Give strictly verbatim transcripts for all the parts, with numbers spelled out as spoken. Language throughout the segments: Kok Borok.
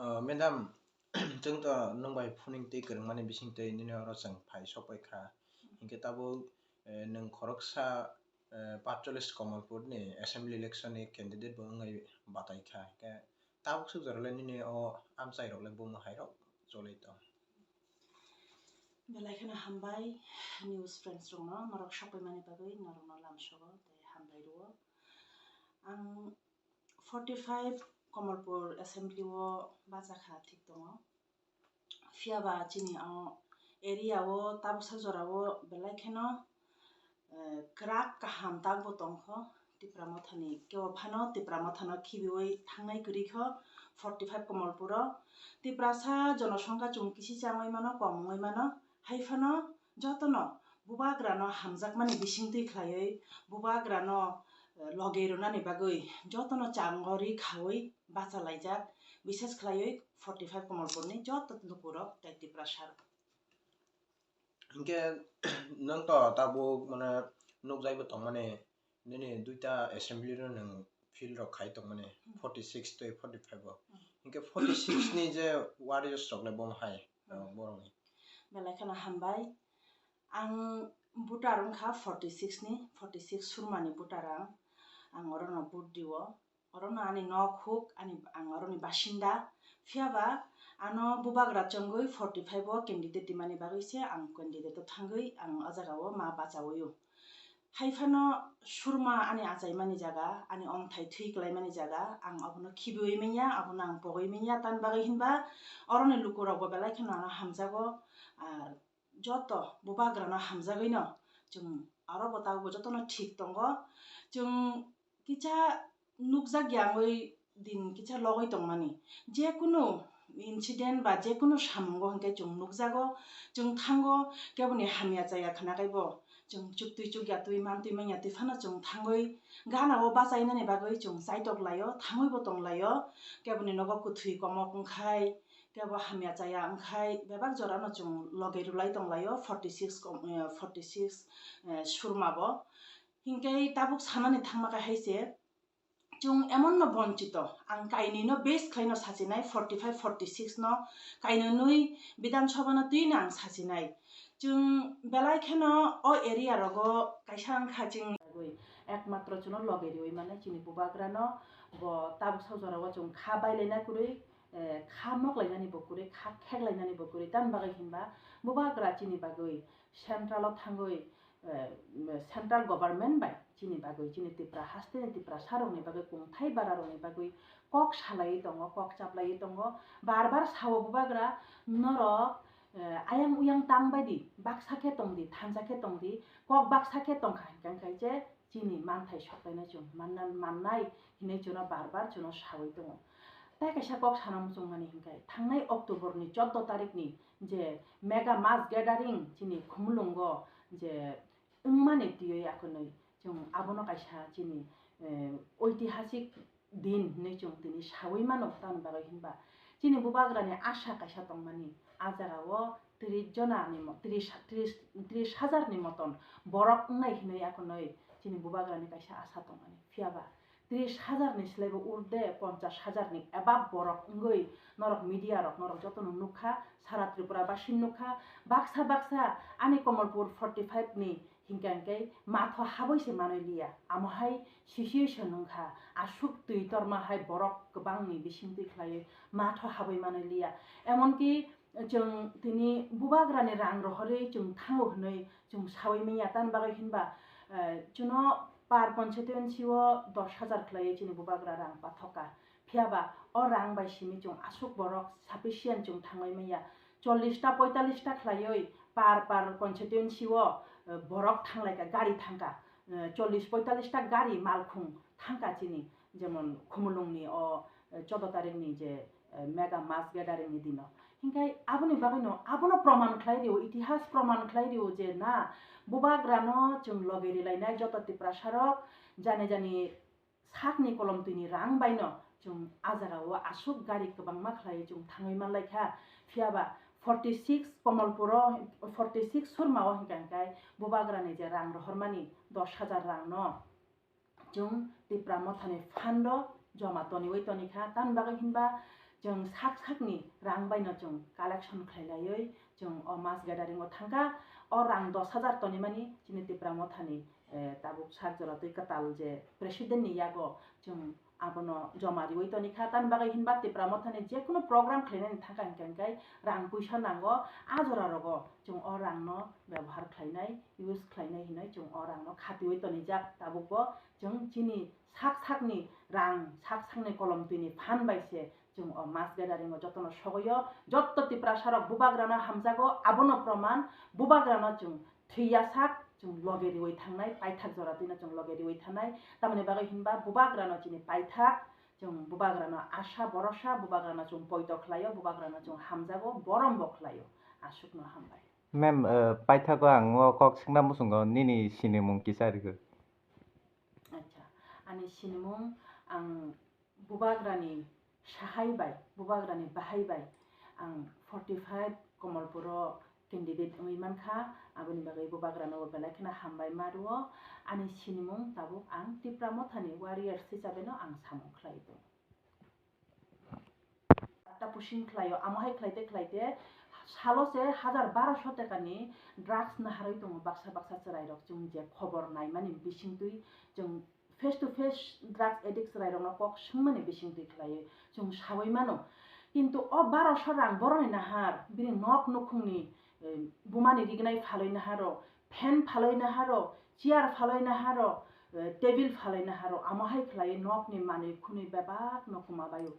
Oh, madam, chwng to nwng bai phuning twi kwrwngmani bising twi nini oro chwng phai sokpai kha. Hinkhe tabuk, eh, nwng khoroksa, eh, patchollis Kamalpur ni assembly election ni candidate bo wngwi batai kha. Hinkhe tabuk swk jorale nini o amchai rok le bumung hai rok cholai tong. Belai kheno hambai news friends rokno, norok sokpaimani bagwi norokno lamsogo tei hambai rwo. Ang forty five Kamalpur assembly o bachakha thik tongo. Phiya ba chini o area o tabuksa jora o belai kheno, eh, kwrak kaham tak bo tongkho. Tipra Mothani kebo phano Tipra Mothano khibiwi thangnai kwrwi kho forty five Kamalpuro. Tiprasa jonosongkha chwng kisi changwi mano, kom wngwi mano, hai phano jotono bubagrano hamjakmani bisingtwi khlaiwi bubagrano, eh, logi rwnani bagwi jotono changori khawi bachalaijak, bises khlaiwi forty five Kamalpurni joto lukurok tei Tiprasa rok. Hinkhe nwng to tabuk mane nukjagwi tongmani nini duita assembly no nwng field rok khai tongmani Hmm. forty six tei forty five o. Hmm. Hinkhe forty six ni je warriors rok le bomo hai, Hmm. uh, borokni. Belai kheno hambai. Ang voter wngkha forty six ni, forty six Surmani voter ang. Ang orono vote diwo. Orono ani nok huk, ani, ang oroni basinda. Phiya ba ano bubagra chongwi forty five o candidate dimani bagwi se ang candidate o thangwi ang o jaga o ma bachawi o. Hai phano Surma ani achaimani jaga, ani ongthai thwi klaimani jaga, ang abono khibiwi manya, abono ang pogwi manya, tan bagwi hinba oroni lukurok bo belai kheno ano hamjago. Ar joto bubagrano hamjagwino chwng aro bo tabukbo jotono thik tongo. Chwng kisa nukjak yangwi din kisa logwi tongmani. Jekunu incident ba jekunu samungo hinkhe chwng nukjago, chwng thango, keboni hamya chaya khna kaibo chwng chuktwi chukya twi mantwi manya twi phano chwng thangwi gana o bachainani bagwi chwng chaitok laio, thangwibo tong laio, keboni nogo kwthwi komok wngkhai, kebo hamya chaya wngkhai bebak jorano chwng logi rwlai tonglaio forty six kom-, eh, forty six, eh, Surma bo. Hinkhe tabuk sanani thangma khe hai se, chwng emon no bonchito, ang kainwi no base khlaino sachinai forty five forty six no, kainwi nwi Bidhan Sabha no twi no ang sachinai. Chwng belai kheno o area rogo kaisa wngkha chwng ekmatro chwngno logi riwi mano chini bubagrano, bo tabuksa jorao chwng kha bailaina kwrwi, eh, kha moklainani bo kwrwi, kha kheklainani bo kwrwi, tamni bagwi hinba bubagra chini bagwi central o thangwi, eh, central government bai chini bagwi, chini Tipra hasteni Tiprasarokni bagwi, kungthai bararokni bagwi kok salaiwi tongo, kok chaplaiwi tongo. Bar bar sao bubagra, norok, eh, ayang uyang tang baidi, baksa khe tongdi, thansa khe tongdi, kok baksa khe tongkha hinkhe, hinkhe je chini manthai soklainai chwng manna, mannai hinwi chwngno bar bar chwngno sawi tongo. Tai kaisa kok sana muchungmani hinkhe, thangnai October ni chordo tarikh ni je mega mass gathering chini Khumulwngo je wngmani twiwi akhonwi chwng abono kaisa chini, eh, oitihasik din hinwi chwng tini sawi mano, tamni bagwi hinba chini bubagrani asa kaisa tongmani, a jagao tris jona ni mo-, tris, tris, tris hajar ni moton borok wngnai hinwi akhonwi chini bubagrani kaisa asa tongmani. Phiya ba tris hajar ni slai bo urde ponchas hajar ni above borok wngwi norok media rok norok jotono nukha, sara Tripura basi nukha, baksa baksa ani Kamalpur forty five ni hinkhe hinkhe matho habwi se manwi liya. Amo hai situation wngkha, aswk twi torma hai borok kwbangni bisingtwi khlaiwi matho habwi manwi liya. Emonki chwng tini bubagrani rang rohorwi chwng thango hwnwi chwng sawi manya, tamni bagwi hinba, eh, chwngno per constituency o dos hajar khlaiwi chini bubagra rang pathoka. Phiya ba o rang bai simi chwng aswk borok sufficient chwng thangwi manya. Chollish ta, poitallish ta khlaiwi per, per constituency o, eh, borok thanglaikha, gari thangkha. Eh, chollish poitallish ta gari malkhung thangkha chini, jemon Khumulwng ni o, eh, chordo tarikh ni je, eh, mega mass gathering ni dino. Hinkhe aboni bagwino, abono proman khlai rio, itihas proman khlai rio je na, bubagrano chwng logi rilainai joto Tiprasarok jani jani sakni kolomtwini rang baino chwng a jagao aswk gari kwbangma khlaiwi chwng thangwi manlaikha. Phiya ba forty six Kamalpuro, forty six Surmao hinkhe hinkhe bubagrani je rang rohormani dos hajar rangno chwng Tipra Mothani fund o joma toniwi tonikha. Tamni bagwi hinba Chwng sak sakni rang baino chwng collection khlailaiwi chwng o mass gathering o thangkha. O rang dos hajar tonimani chini Tipra Mothani, eh, tabuk sak jora twi kwtal je president ni yago chwng abono joma riwi tonikha. Tamni bagwi hinba Tipra Mothani jekunu program khlainani thangkha hinkhe hinkhe rang puisa nango, a jora rogo chwng o rangno bebohar khlainai, use khlainai hinwi chwng o rangno khatiwi tonijak. Tabukbo chwng chini sak sakni rang, sak sakni kolom twini phan bai se chwng o mass gathering o jotono sogoio, jotto Tiprasa rok bubagrano hamjago, abono proman bubagrano chwng thwiya sak chwng loge riwi thangnai, paithak jora twino chwng loge riwi thangnai. Tamoni bagwi hinba bubagrano chini paithak, chwng bubagrano asha borosa, bubagrano chwng poito khlaio, bubagrano chwng hamjago, borom bo khlaio. Aswkno hambai. Ma'am, eh, paithago ang o kok swngna muchungo nini sinimung kisa rikho. Acha, ani sinimung ang bubagrani sahai bai, bubagrani bahai bai ang forty five Komolpuro candidate wngwi mankha, aboni bagwi bubagrano belai kheno hambai ma rwo. Ani sinimung tabuk ang Tipra Mothani warriors hisabeno ang samung khlai tongo. Ta pushing khlaio, amo hai khlaite khlaite salo se hajar barosho tekani drugs naharwi tongo baksa baksa chwrairok, chwng je khobor naimani bisingtwi chwng face to face drugs addict chwrairokno kok swngmani bisingtwi khlaiwi chwng sawi mano. Kintu o barosho rang boroni nahar, bini nok nukhungni, eh, bumani rignai phalwi naharo, fan phalwi naharo, chair phalwi naharo, eh, table phalwi naharo, amo hai khlaiwi nokni manwi khwnwi bebakno kwma baio.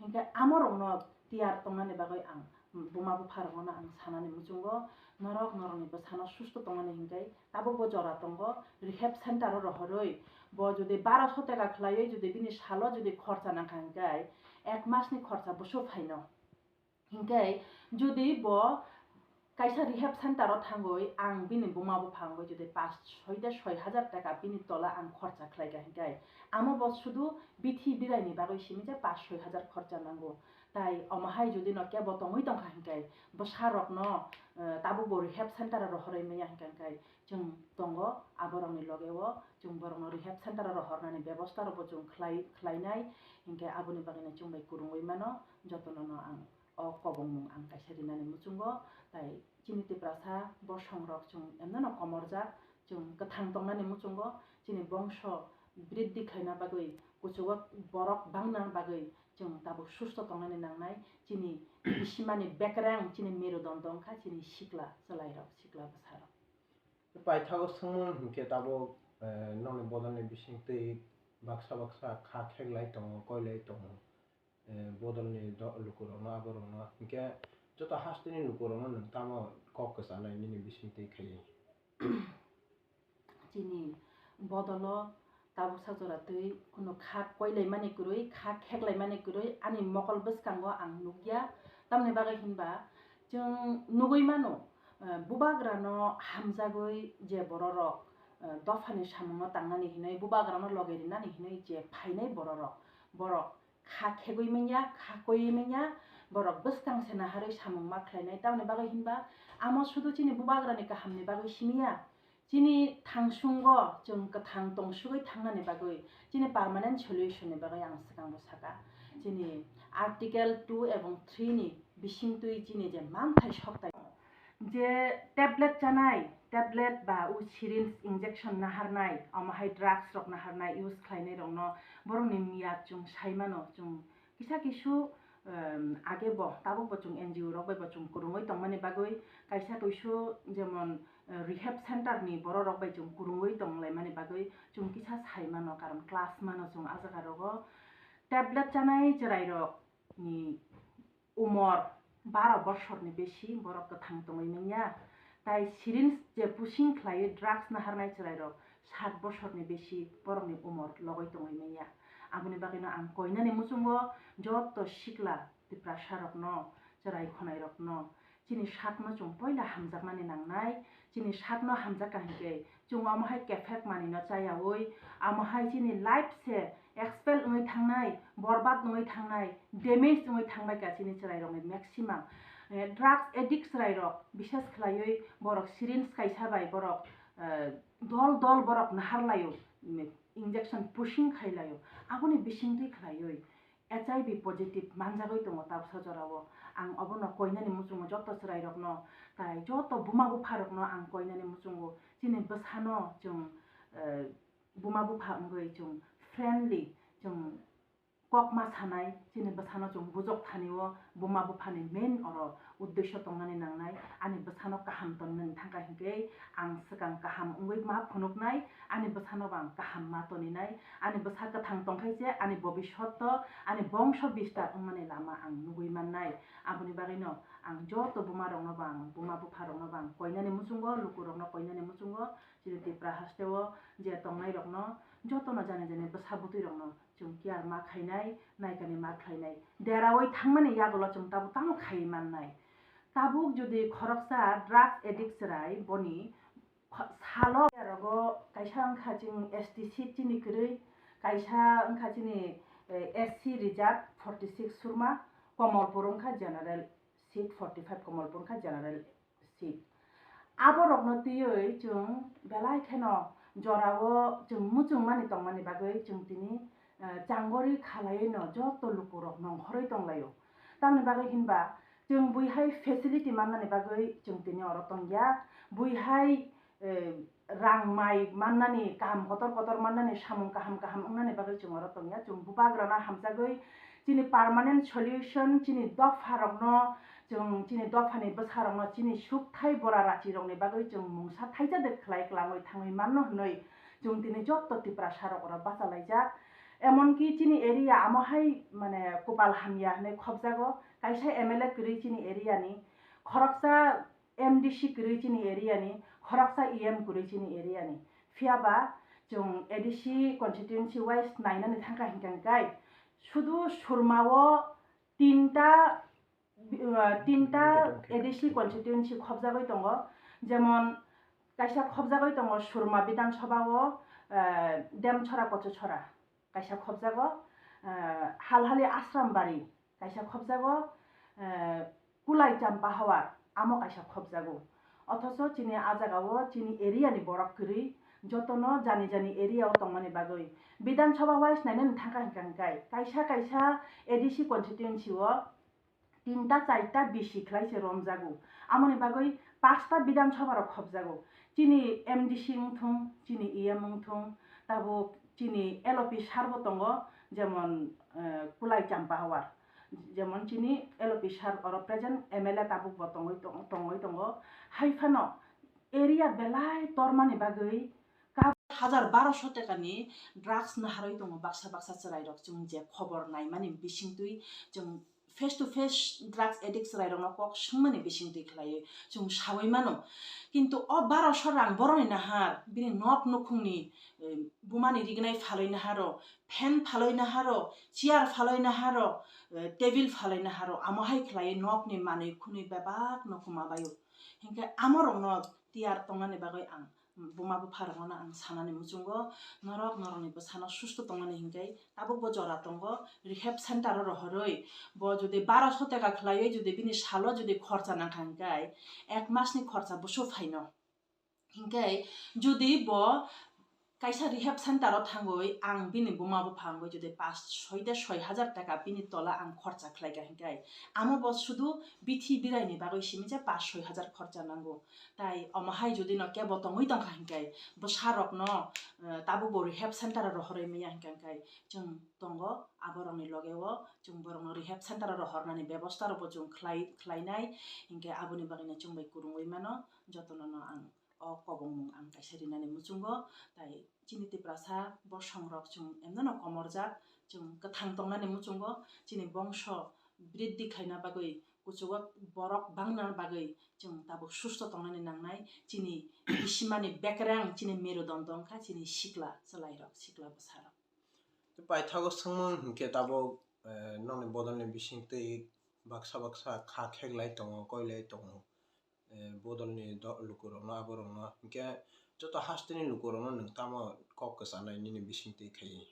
Hinkhe amorokno tiyar tongnani bagwi ang buma bupharokno ang sanani muchungo, norok norokni bwsano susto tongnani hinkhe tabukbo jora tongo, rehab center o rohorwi bo jodi barosho teka khlaiwi jodi bini salo jodi khorcha nangkha hinkhe ek masni khorcha busu phaino. Hinkhe jodi bo kaisa rehab center o thangwi ang bini buma bupha wngwi jodi pas soi de soi hajar taka bini tola ang khorcha khlaikha hinkhe amo bo sudu bithi biraini bagwi simi je pas soi hajar khorcha nango. Tai omo hai jodi no kebo tongwi tongkha hinkhe bwsarokno, eh, tabuk bo rehab center o rohorwi manya hinkha hinkhe chwng tongo aborokni loge o, chwng borokno rehab center o rohornani bebosta rokbo chwng khlai, khlainai hinkhe aboni bagwino chwng bai kwrwngwi mano jotono no ang o kobongmung ang kaisa rinani muchungo, tai chini Tiprasa bosongrok chwng emnono komorjak, chwng kwthang tongnani muchungo, chini bongso briddhi khlaina bagwi, kuchugo borok bangna bagwi chwng tabuk susto tongnani nangnai. Chini bisimani bekereng chini merudondo wngkha chini sikla chwlairok, sikla bwsarok. Paithago swngmung hinkhe tabuk, eh, nokni bodolni bisingtwi baksa baksa kha kheklai tongo, koilai tongo. Eh, bodolni do-, lukurokno, aborokno, hinkhe joto hasteni lukurokno nwng tamo kok kwchanai nini bisingtwi khaiwi? Chini bodolo tabuksa jora twi kunu kha koilaimani kwrwi, kha kheklaimani kwrwi ani mokol bwskango ang nukya. Tamni bagwi hinba chwng nugwi mano, eh, bubagrano hamjagwi je bororok, eh, dophani samungno tangnani hinwi, bubagrano loge rinani hinwi je phainai bororok, borok kha khegwi manya, kha koiwi manya, borok bwskang se naharwi samung ma khlainai. Tamoni bagwi hinba amo sudu chini bubagrani kahamni bagwi simiya, chini thangsungo chwng kwthang tongsugwi thangnani bagwi, chini permanent solution ni bagwi ang swkango saka. Chini Article two ebong three ni bisingtwi chini je manthai soktai je tablet chanai, tablet ba o syringe injection naharnai, omo hai drugs rok naharnai, use khlainai rokno borokni miyat chwng sai mano, chwng kisa kisu, em, age bo tabuk bo chwng N G O rok bai bo chwng kwrwngwi tongmani bagwi kaisa kuisu jemon, eh, rehab center ni borok rok bai chwng kwrwngwi tonglaimani bagwi chwng kisa sai mano, karon class mano chwng ah jaga rogo tablet chanai chwrai rok ni umor baro bosorni besi borok kwthang tongwi manya. Tai syringe je pushing khlaiwi drugs naharnai chwrairok sat bosorni besi borokni umor logoi tongwi manya. Aboni bagwino ang koinani muchungo joto sikla Tiprasarokno, chwrai khonairokno chini sakno chwng poila hamjaknani nangnai. Chini sakno hamjakha hinkhe chwng omo hai kephek manwino chayaui, amo hai chini life se expel wngwi thangnai, borbad wngwi thangnai, damage wngwi thangbaikha chini chwrairokni maximum. Eh, drugs addict chwrairok, bises khlaiwi borok syringe kaisa bai borok, eh, dol dol borok naharlaio, mm, injection pushing khailaio, aboni bisingtwi khlaiwi. H I V positive manjagwi tongo tabuksa jorao. Ang obono koinani muchungo joto chwrairokno, tai joto buma bupharokno ang koinani muchungo chini bwsano chwng, eh, buma bupha wngwi chwng friendly, chwng kokma sanai, chini bwsano chwng bujok thani o buma buphani main oro uddesyo tongnani nangnai, ani bwsano kaham tongnani thangkha hinkhe ang swkang kaham wngwi ma phunuknai, ani bwsano bo ang kaham ma toninai, ani bwsa kwthang tongkhai se ani bobishoto, ani bongso bistar wngmani lama ang nugwi mannai. Aboni bagwino ang joto buma rokno bo ang, buma bupha rokno bo ang koinani muchungo, lukurokno koinani muchungo, chini Tipra hasteo je tongnai rokno jotono jani jani bwsa bwtwi rokno chwng care ma khainai, naikani ma khlainai. Deraui thangmani yagulo chwng tabuk tamo khaiwi mannai. Tabuk jodi khoroksa drugs addict chwrai boni kho-, salo rogo kaisa wngkha chini S T seat chini kwrwi, kaisa wngkha chini, eh, S C reserve forty six Surma, Komolpur wngkha general seat forty five, Komolpur wngkha general seat. Aborokno twiwi chwng belai kheno jorao chwng muchungmani tongmani bagwi chwng tini, eh, changori khalaiwi no joto lukurok nongkhorwi tonglaio. Tamni bagwi hinba chwng buihai facility mannani bagwi chwng tini oro tongya. Buihai, eh, rang mai mannani, kaham kotor kotor mannani, samung kaham kaham wngnani bagwi chwng oro tongya. Chwng bubagrano hamjagwi chini permanent solution, chini dopharokno, chwng chini dophani bwsarokno chini sukthai bora rachirokni bagwi chwng mungsa thaisa de khlai kwlangwi thangwi manno hwnwi chwng tini joto Tiprasarok oro bachalaijak. Emonki chini area amo hai mane kopal hamya hwnwi khopjago, kaisa M L A kwrwi chini area ni, khoroksa M D C kwrwi chini area ni, khoroksa E M kwrwi chini area ni. Phiya ba chwng A D C constituency wise nainani thangkha hinkhe kai sudu Surma o tinta, uh, tinta A D C constituency khopjagwi tongo, jemon kaisa khopjagwi tongo Surma Bidhan Sabha o, uh, Demchora Kochuchora kaisa khopjago, uh, Halhali Ashram Bari kaisa khopjago, eh, Kulai Champa Hawar, amo kaisa khopjago. Othocho chini a jagao chini area ni borok kwrwi, jotono jani jani area o tongmani bagwi Bidhan Sabha wise nainani thangkha hinkha hinkhe kaisa kaisa A D C constituency o tinta charta bisi khlai se romjago. Amoni bagwi pasta Bidhan Sabha rok khopjago. Chini M D C wngthung, chini E M wngthung, tabuk chini L O P sir bo tongo, jemon, eh, Kulai Champa Hawar. Jemon chini L O P sir oro present M L A tabuk bo tongwi tong-, tongwi tongo. Hai phano area belai tormani bagwi kab-, hajar barosho tekani drugs naharwi tongo baksa baksa chwrairok, chwng je khobor naimani bisingtwi chwng face to face drugs addict chwrairokno kok swngmani bisingtwi khlaiwi chwng saui mano. Kintu o barosho rang boroni nahar bini nok nukhungni, eh, bumani rignai phalwi naharo, fan phalwi naharo, chair phalwi naharo, eh, table phalwi naharo, amo hai khlaiwi nokni manwi khwnwi bebak no kwma baio. Hinkhe amorokno tiyar tongnani bagwi ang buma bupharokno ang sanani muchungo, norok norokni bwsano susto tongnani hinkhe tabukbo jora tongo, rehab center o rohorwi bo jodi barosho teka khlaiwi jodi bini salo jodi khorcha nangkha hinkhe ek masni khorcha busu phaino. Hinkhe jodi bo kaisa rehab center o thangwi ang bini buma bupha wngwi jodi pas soi de soi hajar taka bini tola ang khorcha khlaikha hinkhe amo bo sudu bithi biraini bagwi simi je pas soi hajar khorcha nango. Tai omo hai jodi no kebo tongwi tongkha hinkhe bwsarokno, eh, tabukbo rehab center o rohorwi manya hinkha hinkhe chwng tongo aborokni logeo, chwng borokno rehab center o rohornani bebosta rokbo chwng khlai, khlainai. Hinkhe aboni bagwino chwng bai kwrwngwi mano, jotono no ang o kobongmung ang kaisa rinani muchungo, tai chini Tiprasa bosongrok chwng emnono komorjak, chwng kwthang tongnani muchungo, chini bongso briddhi khlaina bagwi, kuchugo borok bangna bagwi chwng tabuk susto tongnani nangnai. Chini bisimani bekereng chini merudonda wngkha chini sikla chwlairok, sikla bwsarok. Paithago swngmung hinkhe tabuk, eh, nokni bodolni bisingtwi baksa baksa kha kheklai tongo, koilai tongo. Eh, bodolni do-, lukurokno, aborokno, hinkhe joto hasteni lukurokno nwng tamo kok kwchanai nini bisingtwi khaiwi?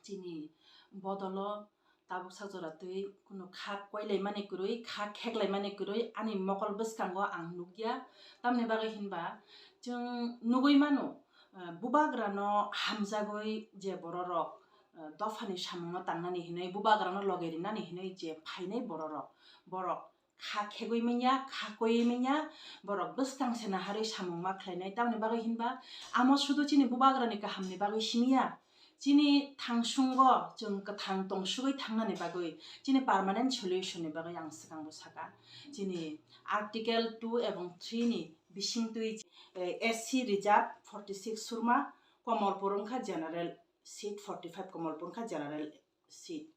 Chini bodolo tabuk sak jora twi kunu kha koilai mani kwrwi, kha kheklai mani kwrwi ani mokol bwskango ang nukya. Tamni bagwi hinba chwng nugwi mano, eh, bubagrano hamjagwi je bororok eh, dophani samungno tangnani hinwi, bubagrano loge rinani hinwi je phainai bororok, borok kha khegwi manya, kha koiwi manya, borok bwskang se naharwi samung ma khlainai. Tamoni bagwi hinba amo sudu chini bubagrani kahamni bagwi simiya, chini thangsungo chwng kwthang tongsugwi thangnani bagwi, chini permanent solution ni bagwi ang swkango saka. Chini Article two ebong three ni bisingtwi, eh, S C reserve forty six surma, Komolpur wngkha general seat, forty five Komolpur wngkha general seat.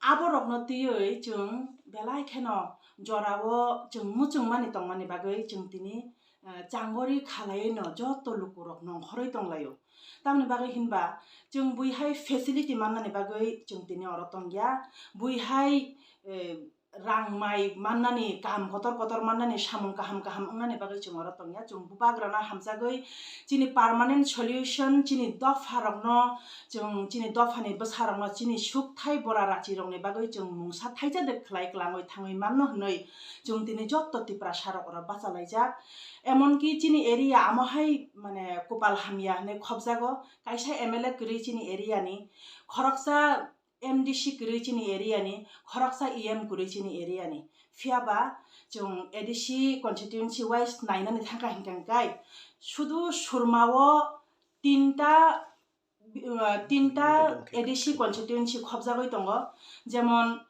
Aborokno twiwi chwng belai kheno jorao chwng muchungmani tongmani bagwi chwng tini, eh, changori khalaiwi no joto lukurok nongkhorwi tonglaio. Tamoni bagwi hinba chwng buihai facility mannani bagwi chwng tini oro tongya, buihai, eh, rang mai mannani, kaham kotor kotor mannani, samung kaham kaham wngnani bagwi chwng oro tongya. Chwng bubagrano hamjagwi chini permanent solution, chini dopharokno, chwng chini dophani bwsarokno chini sukthai bora rachirokni bagwi chwng mungsa thaisa de khlai kwlangwi thangwi manno hwnwi chwng tini jotto Tiprasarok oro bachalaijak. Emonki chini area amo hai mane kopal hamya hwnwi khopjago, kaisa M L A kwrwi chini area ni, khoroksa M D C kwrwi chini area ni, khoroksa E M kwrwi chini area ni. Phiya ba chwng A D C constituency wise nainani thangkha hinkha hinkai, sudu Surma o tinta, uh, tinta A D C constituency khopjagwi tongo, jemon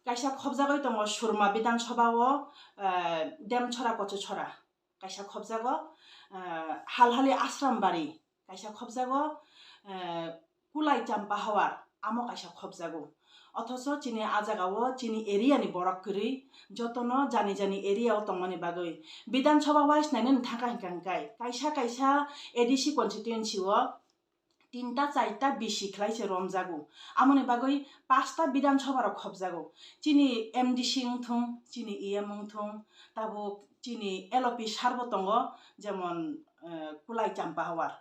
kaisa khopjagwi tongo Surma Bidhan Sabha o, uh, Demchora Kochuchora. Kaisa khopjago, ah, Halhali Ashram Bari, kaisa khopjago, ah, Kulai Champa Hawar, amo kaisa khopjago. Othocho chini a jagao chini area ni borok kwrwi, jotono jani jani area o tongmani bagwi. Bidhan Sabha wise nainani thangkha hinkha hinkai, kaisa kaisa A D C constituency o tinta chaita bisi khlai se romjago. Amoni bagwi pasta Bidhan Sabha rok khopjago. Chini M D C wngthung, chini E M wngthung, tabuk chini L O P sir bo tongo, jemon, eh, Kulai Champa Hawar.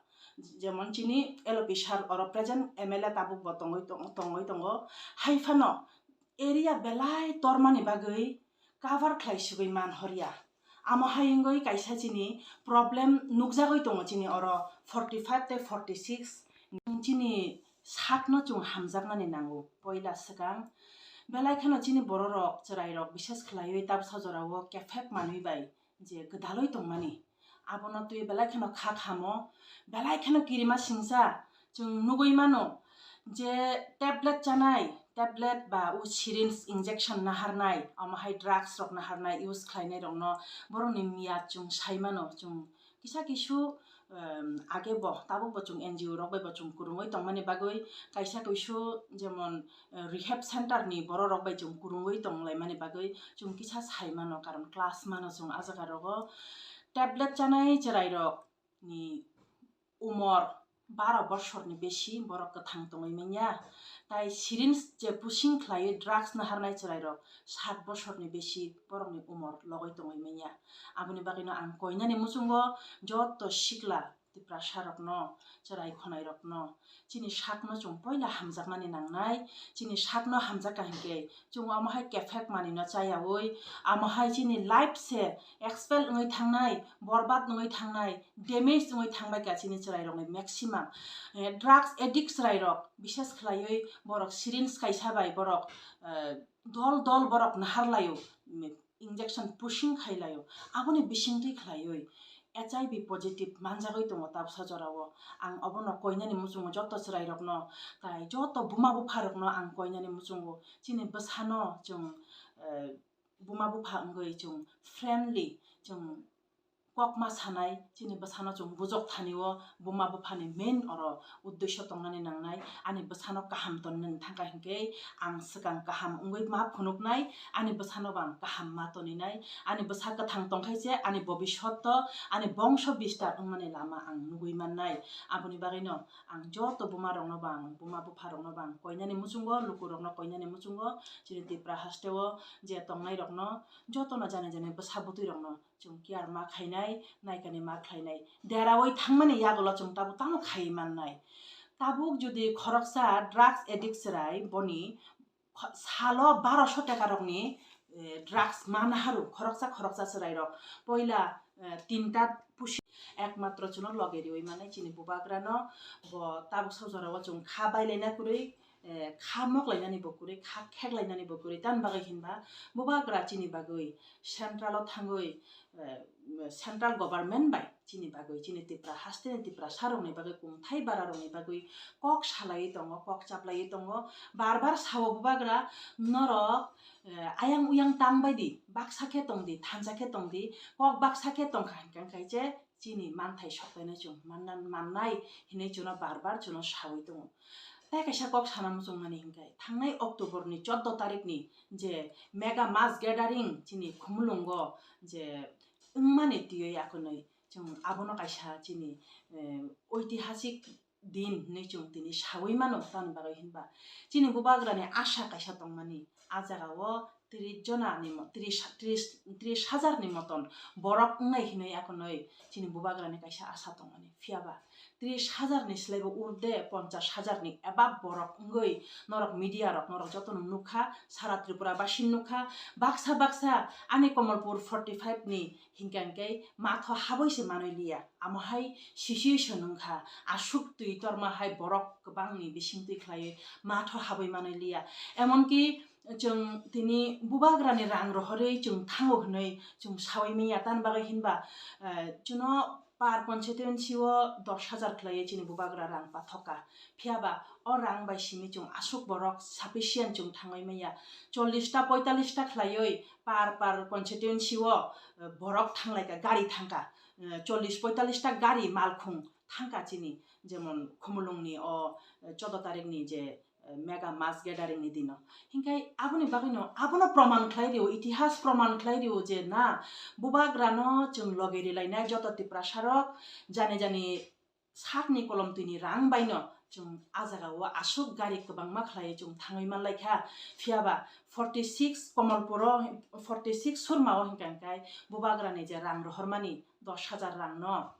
Jemon chini L O P sir oro present M L A tabuk bo tongwi tong-, tongwi tongo. Hai phano area belai tormani bagwi cover khlai sigwi man horya. Amo hai wngwi kaisa chini problem nukjagwi tongo chini oro forty five tei forty six. Chini sakno chwng hamjaknani nango. Poila swkang belai kheno chini bororok, chwrairok, bises khlaiwi tabsa jorao kephek manwi bai je gwdalwi tongmani, abono twi belai kheno kha khamo, belai kheno kirima singsa chwng nugwi mano je tablet chanai, tablet ba o syringe injection naharnai, omo hai drugs rok naharnai, use khlainai rokno, borokni miyat chwng sai mano, chwng kisa kisu, em, age bo, tabuk bo chwng N G O rok bai bo chwng kwrwngwi tongmani bagwi kaisa kisu jemon, eh, rehab center ni borok rok bai chwng kwrwngwi tonglaimani bagwi chwng kisa sai mano, karon class mano chwng a jaga rogo. Tablet chanai chwrai rok ni umor baro bosorni besi borok kwthang tongwi manya, tai syringe je pushing khlaiwi drugs naharnai chwrai rok sat bosorni besi borokni umor logwi tongwi manya. Aboni bagwino ang koinani muchungo joto sikla Tiprasa rokno, chwrai khonai rokno, chini sakno chwng poila hamjaknani nangnai. Chini sakno hamjakha hinkhe chwng omo hai kephek manwino chayaui, amo hai chini life se expel wngwi thangnai, borbad wngwi thangnai, damage wngwi thangbai kha chini chwrai rokni maximum. Eh, drugs addict chwrai rok, bises khlaiwi borok syringe kaisa bai borok, eh, dol dol borok nahar laio, mm, injection pushing khai laio, aboni bisingtwi khlaiwi H I V positive manjagwi tongo tabsa jorao. Ang obono koinani muchungo joto chwrai rokno, tai joto buma bupha rokno ang koinani muchungo, chini bwsano chwng, eh, buma bupha wngwi chwng friendly, chwng kokma sanai, chini bwsano chwng bujok thani o buma buphani main oro uddesyo tongnani nangnai, ani bwsano kaham tonnani thangkha hinkhe ang swkang kaham wngwi ma phunuknai, ani bwsano bo ang kaham ma toninai, ani bwsa kwthang tongkhai se ani bobishoto, ani bongso bistar wngmani lama ang nugwi mannai. Aboni bagwino ang joto buma rokno bo ang, buma bupha rokno bo ang koinani muchungo, luku rokno koinani muchungo, chini Tipra hasteo je tongnai rokno jotono jani jani bwsa bwtwi rokno chwng care ma khainai, naikani ma khlainai. Deraui thangmani yagulo chwng tabuk tamo khai mannai. Tabuk jodi khoroksa drugs addict chwrai boni kho-, salo barosho teka rokni, eh, drugs ma naharu khoroksa khoroksa chwrai rok. Poila, eh, tinta pusi ekmatro chwngno loge riui mannai chini bubagrano, bo tabuk sajorao chwng kha bailaina kwrwi, eh, kha moklainani bo kwrwi, kha kheklainani bo kwrwi. Tamni bagwi hinba bubagra chini bagwi central o thangwi, eh, central government bai chini bagwi, chini Tipra hasteni Tiprasa rokni bagwi, kungthai bara rokni bagwi kok salaiwi tongo, kok chaplaiwi tongo. Bar bar sao bubagra, norok, eh, ayang uyang tang bai di, baksa khe tong di, thansa khe tong di, kok baksa khe tong kha hwnkhe, hwnkhe je chini manthai soktaino chwng manna, mannai hinwi chwngno bar bar chwngno saui tongo. Tai kaisa kok sana muchungmani hwnkhe, thangnai October ni chordo tarikh ni je mega mass gathering chini Khumulwngo je wngmani twiwi akonwi chwng abono kaisa chini, eh, oitihasik din hinwi chwng tini saui mano. Tamni bagwi hinba chini bubagrani asha kaisa tongmani, a jagao tris jona ni mo-, tris, tris, tris hajar ni moton borok wngnai hinwi akonwi chini bubagrani kaisa asha tongmani. Phiyaba tris hajar ni slaibo urde, ponchas hajar ni above borok wngwi norok media rok, norok jotono nukha, sara Tripura basi nukha, baksa baksa ani Komolpur forty five ni hinkhe hinkhe matho habwi se manwi liya. Amo hai situation wngkha, aswk twi torma hai borok kwbangni bisingtwi khlaiwi matho habwi manwi liya. Emonki chwng tini bubagrani rang rohorwi chwng thango hwnwi chwng saui manya. Tamni bagwi hinba, eh, chwngno per constituency o dos hajar khlaiwi chini bubagra rang pathoka. Phiyaba o rang bai simi chwng aswk borok sufficient chwng thangwi manya. Chollish ta, poitallish ta khlaiwi per, per constituency o, eh, borok thanglaika, gari thangka, eh, chollish poitallish ta gari malkhung thangka chini, jemon Khumulwngni o, eh, chordo tarikh ni je, eh, mega mass gathering ni dino. Hinkhe aboni bagwino, abono proman khlai rio, itihas proman khlai rio je na, bubagrano chwng loge rilainai joto Tiprasa rok, jani jani sakni kolomtwini rang baino chwng a jagao aswk gari kwbangma khlaiwi chwng thangwi manlaikha. Phiyaba forty six Komolpuro, forty six Surmao hinkha hinkhe bubagrani je rang rohormani dos hajar rangno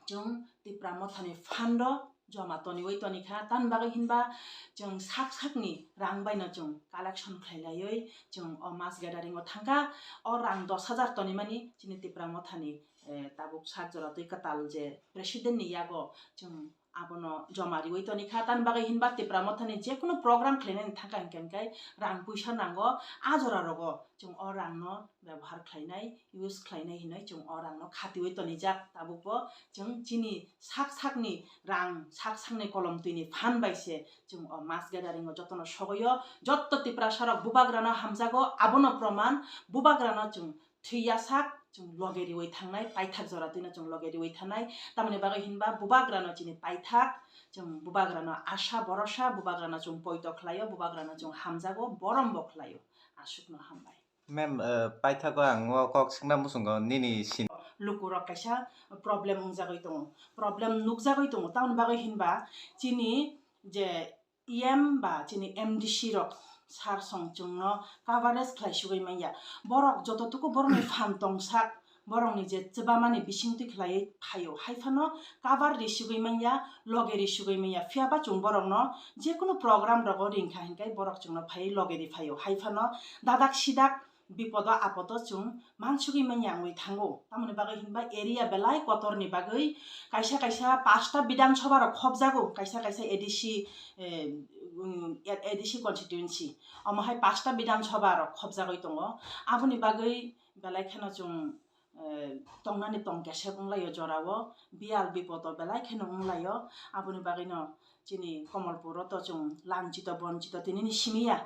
chwng Tipra Mothani fund o joma toniwi tonikha. Tamni bagwi hinba chwng sak sakni rang baino chwng collection khlailaiwi chwng o mass gathering o thangkha. O rang dos hajar tonimani chini Tipra Mothani, eh, tabuk sak jora twi kwtal je president ni yago chwng abono joma riwi tonikha. Tamni bagwi hinba Tipra Mothani jekunu program khlainani thangkha hinkhe hinkhe rang puisa nango, a jora rogo chwng o rangno bebohar khlainai, use khlainai hinwi chwng o rangno khatiwi tonijak. Tabukbo chwng chini sak sakni rang, sak sakni kolomtwini fund bai se chwng o mass gathering o jotono sogoio. Jotto Tiprasa rok bubagrano hamjago, abono proman, bubagrano chwng thwi yasak chwng loge riwi thangnai, paithak jora twino chwng loge riwi thangnai. Tamoni bagwi hinba bubagrano chini paithak, chwng bubagrano asha borosa, bubagrano chwng poito khlaio, bubagrano chwng hamjago, borombo khlaio. Aswkno hambai. Ma'am, eh, paithago ang o kok swngna muchungo nini sin- Lukurok kaisa problem wngjagwi tongo, problem nukjagwi tongo. Tamoni bagwi hinba chini je E M ba chini M D C rok sar song chwngno coverage khlai sugwi manya. Borok joto tuku borokni phan tongsak, borokni je chwbamani bisingtwi khlaiwi phaio, hai phano cover ri sugwi manya, loge ri sugwi manya. Phiyaba chwng borokno jekunu program rogo ringkha hinkhe borok chwngno phaiwi loge ri phaio, hai phano dadak sidak bipodo apodo chwng mansugwi manya wngwi thango. Tamoni bagwi hinba area belai kotorni bagwi kaisa kaisa pasta Bidhan Sabha rok khopjago, kaisa kaisa A D C, eh, um, A D C constituency, omo hai pasta Bidhan Sabha rok khopjagwi tongo. Aboni bagwi belai kheno chwng, eh, tongnani tong kesep wnglaio jorao, biyal bipodo belai kheno wnglaio. Aboni bagwino chini Komolpuro to chwng lanchito bonchito tinini simi ya,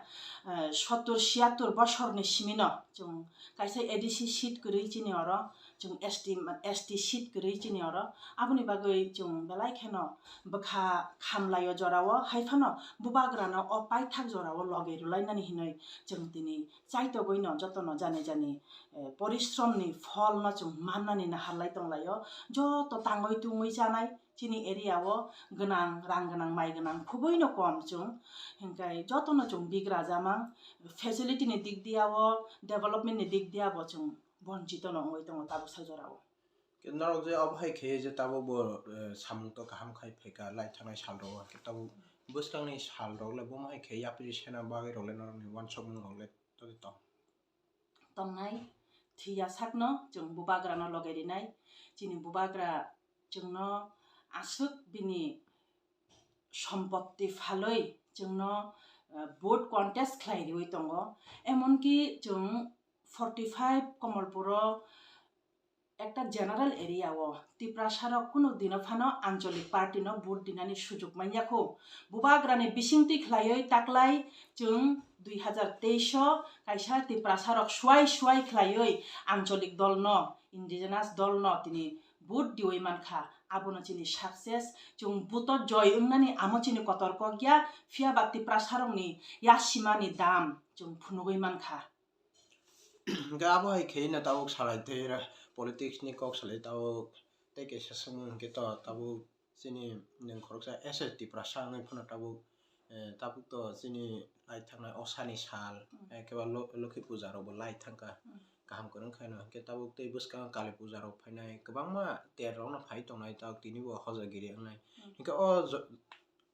eh, sottur siyattur bosorni simino chwng kaisa A D C seat kwrwi chini oro, chwng S T, S T seat kwrwi chini oro. Aboni bagwi chwng belai kheno bwkha khamlaio jorao, hai phano bubagrano o paithak jorao loge rwlainani hinwi chwng tini chaitogwino jotono jani jani, eh, porishramni pholno chwng mannani naharlai tonglaio. Joto tangwi tungwi chanai, chini area o gwnang, rang gwnang, mai gwnang khubui no kom chwng, hinkhe joto no chwng bigra jamang, facility ni dik dia o, development ni dik dia bo chwng bonchito no wngwi tongo tabuk sa jora o. Norok je obo hai khe je tabuk bo, eh, samung to kaham khai phaikha lai thangnai sal rok o, hinkhe tabuk bwskang ni sal rok le bomo hai khe yapri sena bagwi rok le norok ni uansukmung rok le totwi tong? Tongnai, thwiya sakno chwng bubagrano loge rinai. Chini bubagra chwngno aswk bini sompotti phalwi chwngno, eh, vote contest khlai riwi tongo. Emonki chwng forty five Komolpuro ekta general area o Tiprasa rok kunu dino phano anchalik party no vote dinani sujuk manya kho. Bubagrani bisingtwi khlaiwi taklai chwng dui hazar teis o kaisa Tiprasa rok suai suai khlaiwi anchalik dol no, indigenous dol no tini vote diwi mankha. Abono chini success, chwng vote o joy wngnani amo chini kotor kok ya, phiya ba Tiprasa rokni yasimani dam chwng phunugwi mankha. Hingke abo hai khe no tabuk salai tei ra politics ni kok salai tabuk tei kaisa swngmung hingke to tabuk chini nwng khoroksa S S Tiprasa wngwi phano tabuk, eh, tabuk to chini lai thangna osani sal, Mm. eh, kebo lo-, Lokhi puja rok bo lai thangkha. Mm. Kaham kwrwng khaino hingke tabuk tei bwskango Kali puja rok phainai kwbangma ter rok no phai tongnai tabuk tini bo hojagiri wngnai. Mm. Hingke o jo-,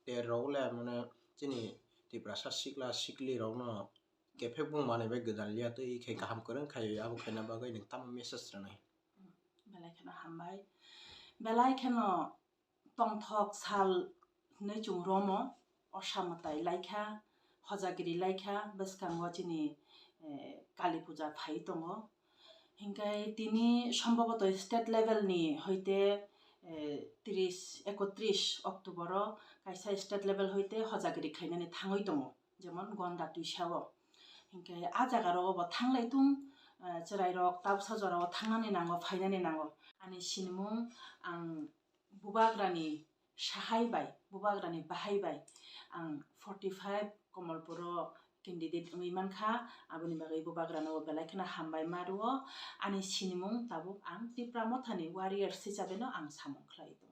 ter rok le mane chini Tiprasa sikla sikli rok no kephek bung manwi bai gwdal liya twi khe kaham kwrwng khai abo khaina bagwi nwng tamo message rwnai? Belai kheno hambai. Belai kheno tongthok sal hinwi chwng romo, osa mwtai laikha, hojagiri laikha, bwskango chini, eh, Kali puja phai tongo. Hinkhe tini somboboto state level ni hoite, eh, tris, ekotris October o kaisa state level hoite hojagiri khainani thangwi tongo. Jemon Gonda twisa o. Hinkhe a jaga rogo bo thanglai tung, eh, chwrai rok tabsa jora o thangnani nango, phainani nango. Ani sinimung ang bubagrani sahai bai, bubagrani bahai bai ang forty five Komolpuro candidate wngwi mankha, aboni bagwi bubagrano bo belai kheno hambai ma rwo. Ani sinimung tabuk ang Tipra Mothani warriors hisabe no ang samung khlai tongo.